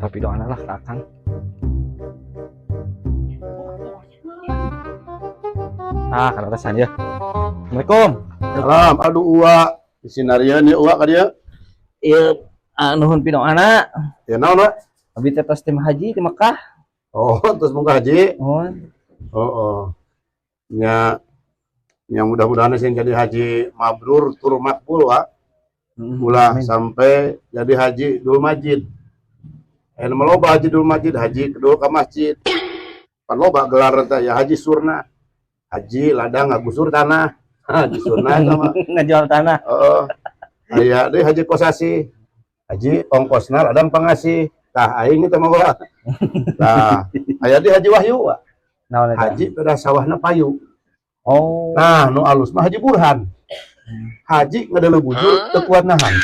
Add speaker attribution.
Speaker 1: Tapi doana lah ka Akang. Ah, kaleresan ya. Assalamualaikum.
Speaker 2: Salam, aduh uwa. Disinarieun ieu uwa ka dieu.
Speaker 1: Iya, ah, nuhun pidoana.
Speaker 2: Ya naon, Wak?
Speaker 1: Abi teh tos tim haji di Mekah.
Speaker 2: Oh, terus muka haji.
Speaker 1: Nuhun.
Speaker 2: Oh. Nya yang mudah-mudahan sih jadi haji mabrur tur makbul, Wak. Ulah
Speaker 1: Amin.
Speaker 2: Sampai jadi haji dul majid. Eh, loba haji dul majid, haji kedul ka masjid. Pan loba gelar teh ya haji surna. Haji ladang ngagusur tanah. Haji surna eta mah.
Speaker 1: Ngajual tanah.
Speaker 2: Heeh. Aya deui haji kosasi. Haji ongkosna ladang pangasih. Tah, aing eta mah, Wak. Tah, aya deui haji Wahyu, Wak.
Speaker 1: Naon eta?
Speaker 2: Haji pada sawahna payu.
Speaker 1: Oh.
Speaker 2: Nah, nu alus mah Haji Burhan. Haji ngadeuleu bujur teu kuat nahan.